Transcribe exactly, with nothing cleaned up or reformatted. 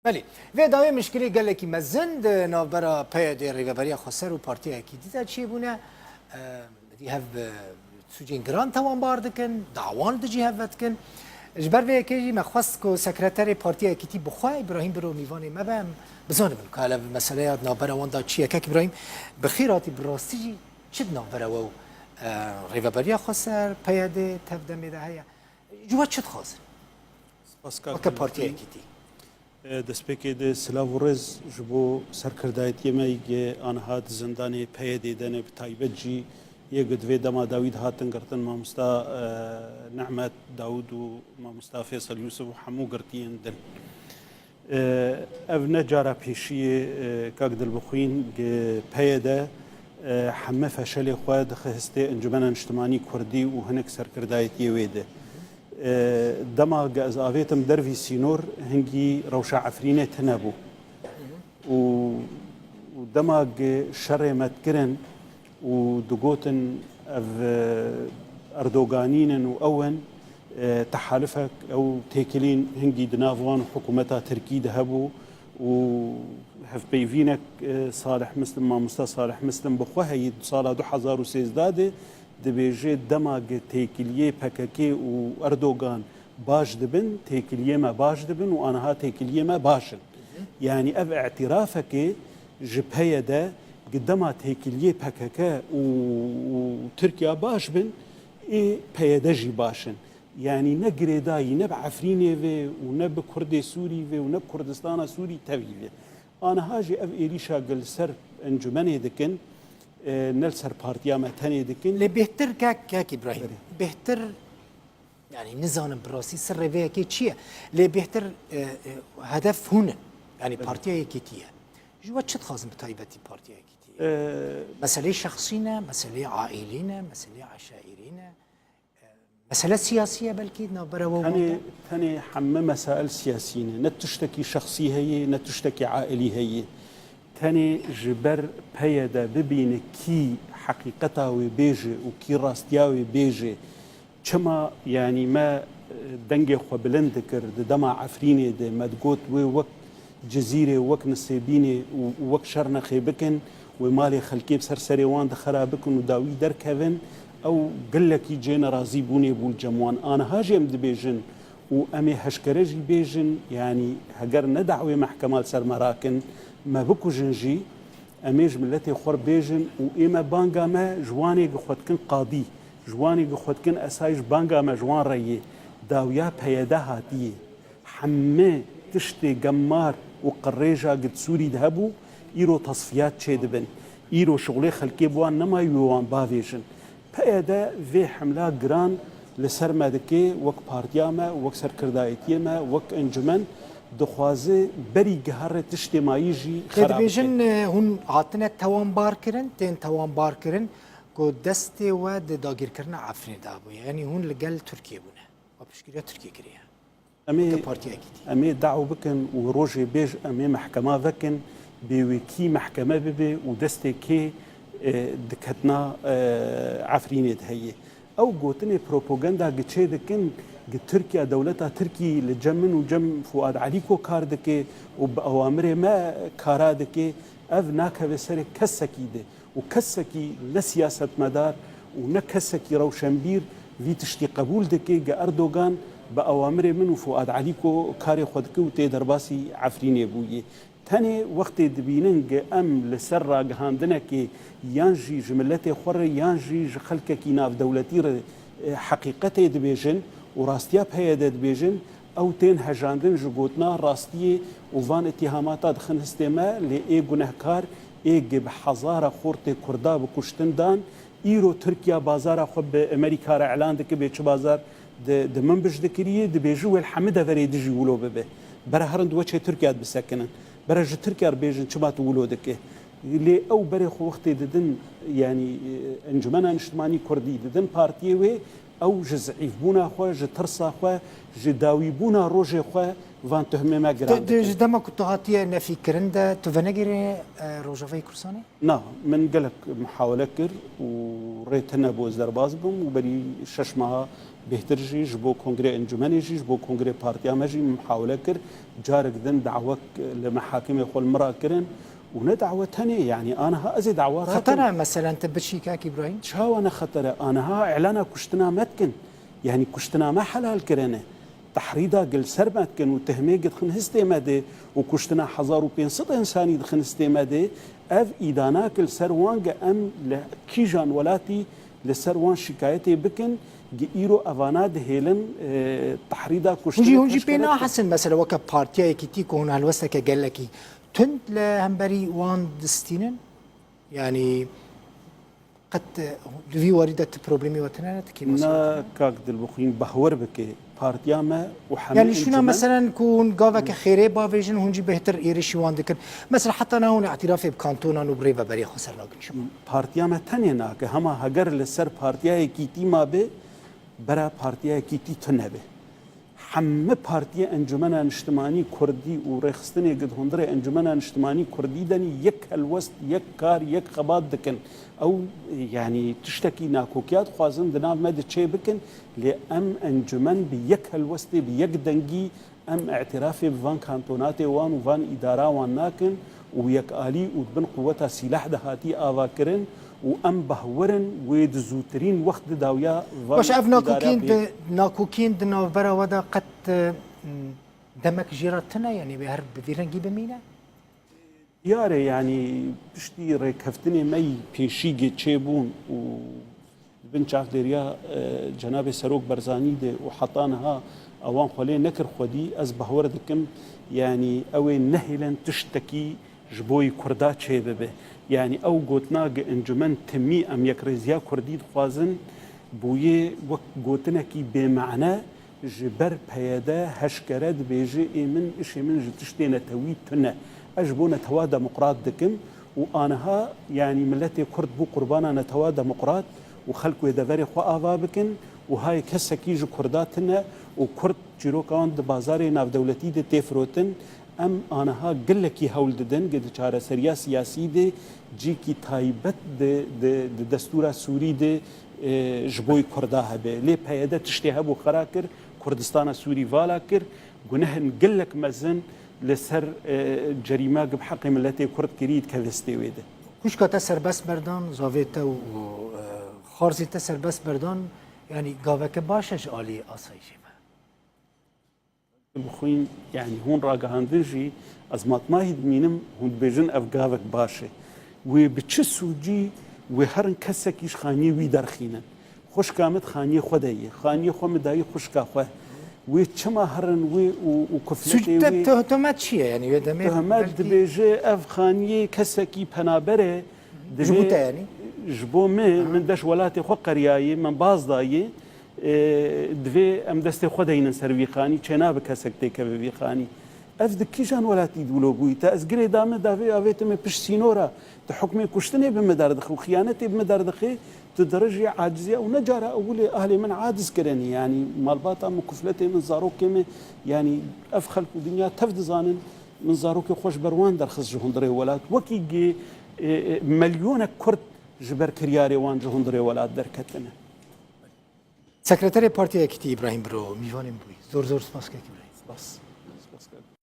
Belê, vê dawê mişkilê gelekî mezin di navbera P Y D, Rêveberiya Xweser û Partiya Yekîtî de çêbûne. Em, Êdî hev bi sûcên giran tewanbar dikin, dawan li dijî hev vedikin. Ji ber vê yekê jî me xwest ku sekreterê Partiya Yekîtî bi xwe, Îbrahîm Biro, mîvanê me be, em bizanibin ku li meseleya di navbera wan de çi ye. Kek Îbrahîm, bi xêr hatî, bi rastî jî çi di navbera we û, e, Rêveberiya Xweser, P Y D, tev demê de heye? Ji we çi dixwazin? Spas kak Weke Partiya Dilxwîn. Yekîtî. E, destpêkê de silav û rêz ji bo serkirdayetiyê me yê aniha di zindanê P Y D de ne, bi taybet jî yê ku di vê dema dawî de hatin girtin, mamosta, e, Nehmet Dawud û mamosta Fêsel Yûsif û hemû girtiyên din. E, ev ne cara pêşî ye, e, kak Dilbixwîn, ku P Y D, e, heme feşelê xwe dixe histê Encûmena Niştimanî Kurdî û hinek serkirdayetiyê wê de. E, dema ge ez avêtim dervî sînor, hingî rewşa Efrînê tune bû. Û, û dema ge şerê me dikirin û digotin ev, e, Erdoganîn in û ew in, e, tehalifek, ew têkilîn hingî di nav wan û hikûmeta Tirkî de hebû û hevpeyvînek, e, Salih Mislim, mamosta Salih Mislim bi xwe heyî di sala du hezar û sêzdeh de, dibêje dema ge têkiliyê P K K û Erdogan baş dibin, têkiliyê me baş dibin û aniha têkiliyê me baş in. Yanî ev îtirafekê ji P Y D, ge dema têkiliyê P K K û, û Tirkiye baş bin, ê P Y D jî baş in. Yanî ne girêdayî ne bi Efrînê ve û ne bi Kurdê Sûrî ve û ne bi Kurdistana Sûrî tevî ve. Aniha jî ev êrîşa ge li ser encûmenê dikin, e, ne li ser partiya me tenê dikin. Lê bêhtir kek, kek Îbrahîm, Belê. Bêhtir, yanî nizanim bi rastî sirrê vê yekê çi ye? Lê bêhtir, e, e, hedef hûn in. Yanî Belê. Partiya Yekîtî ye. Ji we çi dixwazin bi taybetî Partiya Yekîtî? E, Meseleyê şexsî ne, meseleyê aîlî ne, meseleyê eşaîrî ne? Mesele siyasî ye belkî di navbera we û wan Tenê, de? Tenê heme mesail siyasî ne. Ne tiştekî şexsî heye, ne tiştekî ailî heye. Tenê ji ber P Y D bibîne kî heqîqeta wê bêje û kî rastiya wê bêje. Çima, yanî me, e, dengê xwe bilind dikir di dema Efrînê de, me digot wê wek Cizîrê, wek Nisêbînê û, û wek Şernexê bikin, wê malê xelkê bi ser serê wan de xera bikin û dawî derkevin, ew gelekî cê nerazîbûnê bû li cem wan. Aniha jî em dibêjin û em ê heşkere jî bêjin, yanî heger ne dawê mehkema li ser me rakin, me bikujin jî, em ê ji miletê xwe re bêjin û ê me banga me ji wanê gi xwe dikin qadî, ji wanê gi xwe dikin esayî, ji banga me ji wan re yê. Dawiya P Y D hatiye. Hemî tiştê gemar û qirêja gi di Sûrî de hebû, îro tesfiyat çêdibin. Îro şixulê xelkê bi wan nemayî wê wan bavêjin. P Y D vê hemla giran li ser me dike, wek partiya me, wek serkirdayetiyê me, wek encûmen, dixwaze berî gihere tiştê mayî jî Lê xera dibêjin, bike. E, hûn hatine tewanbar kirin, tên tewanbar kirin ku destê we di dagirkirina Efrînê de bûye. Yanî hûn li gel Tirkiyê bûne. We piştgiriya Tirkiyê kiriye. Em ê, Weke Partiya Yekîtî. Em ê daw bikin û rojê bêj em ê mehkema vekin, bê wê kî mehkeme bibe û destê kê, e, diketina, e, Efrînê de heye. Ew gotinê propaganda gi çê dikin, gi Tirkiye, dewleta Tirkî li cem min û cem Fuad Elîko kar dike û bi ewamirê me kara dike, ev nakeve serê kesekî de. Û kesekî ne siyasetmedar û ne kesekî rewşenbîr vî tiştî qebûl dike, ge Erdogan bi ewamirê min û Fuad Elîko karê xwe dike û tê derbasî Efrînê bûye. Tenê wextê dibînin ge em li ser ragihandinekê yan jî ji miletê xwe re yan jî ji xelkekî navdewletî re, e, heqîqetê dibêjin û rastiya P Y D dibêjin, ew tên hejandin ji gotina rastiyê û van îtîhamata dixin histê me, lê ê gunehkar, ê ge bi hezara xortê Kurda bi kuştin dan, îro Tirkiya bazara xwe bi Amerîka re îlan dike, bê çi bazar di, di Minbij dikiriye, dibêje wê li hemî deverê dijî wilo bibe. Bera herin di weçê Tirkiya dibisekinin. Bera ji Tirkiya re bêjin çima tu wilo dike. Lê ew berê xwe wextê didin, yanî, e, Encûmena Niştimanî Kurdî didin partiyê wê, ew ji zeîfbûna xwe, ji tirsa xwe, ji dawîbûna rojê xwe van tuhmê me giran Di, di, dikin. Ji dema ku tu hatiye nefîkirin de, tu venegirê, e, Rojavayê Kurdistanê? Na, min gelek mihawele kir û rê tune bû ez derbas bim û berî şeş meha Bêhtir jî ji bo kongrê encûmenê jî, ji bo kongrê partiya me jî muhawele kir. Carek din dawek li mehakimê xwe li min re kirin û ne dawe tenê, yanî aniha ez ê dawa rakim. Xeter e, meselen, tu biçî kak Îbrahîm? Çawa ne xeter e? Aniha îlana kuştina me dikin. Yanî kuştina me helal kirine. Tehrîda gi li ser me dikin û tihmê gi dixin histê me de û kuştina hezar û pênc sed însanî dixin histê me de. Ev îdana ki li ser wan gi em li kîjan welatî li ser wan şikayetê bikin, gi îro evana dihêlin, e, tehrîda Hûn jî, kuştinê hûn jî pê peşkere dikin. Nahesin, mesela weke Partiya Yekîtî ku hûn helwesteke gelekî tund li hemberî wan distînin? Yanî qet, e, di vî warî de tu problemî we tune ne, tu kêmasî we tune ne? Na, kak Dilbixwîn, bahwer bike, partiya me û hemî Yanî şûna encûmen meselen ku hûn gaveke xêrê bavêjin, hûn jî bêhtir êrişî wan dikin. Mesela heta niha hûn îtirafê bi kantonan û bi rêveberiya xwe ser nakin. Çima? Partiya me tenê nake. Hema heger li ser Partiya Yekîtî mabe, bera Partiya Yekîtî tune be. Hemî partiyê Encûmena Niştimanî Kurdî û rêxistinê gi di hundirê Encûmena Niştimanî Kurdî de ne, yek helwest, yek kar, yek xebat dikin. Ew, yanî tiştekî nakokiya dixwazin di nav me de çê bikin, lê em encûmen bi yek helwestê, bi yek dengî em îtirafê bi van kantonatê wan û van îdara wan nakin û yekalî û di bin quweta sîleh de hatî ava kirin û em bahwer in wê di zûtirîn wext de dawiya van Baş, ev îdara nakokîn bê. Di, nakokîn di navbera we de qet, e, demek jê re tune, yanî wê her bi vî rengî bimîne? Diyar e, yanî piştî rêkeftinê me yî pêşî gi çêbûn û di bin çavdêriya, e, Cenabê Serok Barzanî de û heta niha ewan xwe lê nekir xwedî, ez bahwer dikim, yanî ew ê nehêlin tiştekî ji bo yî Kurda çêbibe. Yanî ew gotina gi encûmen timî em yekrêziya Kurdî dixwazin, bûye wek gotinekî bêmane, ji ber P Y D heşkere dibêje, ê min, işê min ji tiştê netewî tune. Ez ji bo netewa demokrat dikim û aniha, yanî miletê Kurd bû qurbana netewa demokrat û xelk wê deverê xwe ava bikin û hayê kesekî ji Kurda tune û Kurd çîroka wan di bazarê navdewletî de tê firotin. Em aniha gelekî hewl didin, gi di çareseriya siyasî de cîkî taybet di, di, di destûra Sûrî de, e, ji bo Kurda hebe. Lê P Y D tiştê hebû xera kir, Kurdistana Sûrî vala kir, gunehên gelek mezin li ser, e, cerîma gi bi heqê miletê Kurd kirî dikeve stê wê de. Xwişka te serbest berdan, zavê te û, e, xwarzê te serbest berdan, yanî gaveke baş e ji alî asayîşê ve. Bixwîn, yanî hûn ragihandin jî, ez matmahî dimînim, hûn dibêjin ev gavek baş e. Wê bi çi sûcî wê herin kesekî ji xaniyê wî derxînin? Xwişka min di xaniyê xwe de ye. Xaniyê xwe min dayî xwişka xwe. Wê çima herin wê û, û Sûc kufletê te, wê? Te, tohmet çi ye? Yanî wê demê Tohmet belkî dibêje ev xaniyê kesekî penaber e. Ji bo te, yanî? Ji bo min, Aha. Min deş welatê xwe qeriyayê, min baz dayê. E, divê em destê xwe deynin ser vî xanî, çênabe kesek têkeve vî xanî. Ev di kîjan welatî dûlo bûyî? Te ez girê dame davê avêtime pişt sînora. Tu hukmê kuştinê bi min derdixe û xiyanetê bi min derdixe. Tu di rijê aciziya û ne cara ewilê ahlê min aciz kirinî. Yanî malbata min, kufletê min, zarokê min, yanî ev xelk û dinya tev dizanin. Min zarokê xwe ji ber wan derxist ji hundirê welat. Wekî gi, e, e, melyonek Kurd ji ber kiryarê wan ji hundirê welat derketine. Sekreterê Partiya Yekîtî Îbrahîm Biro, mîvanê min bûyî. Zor zor spas kek Îbrahîm. Spas.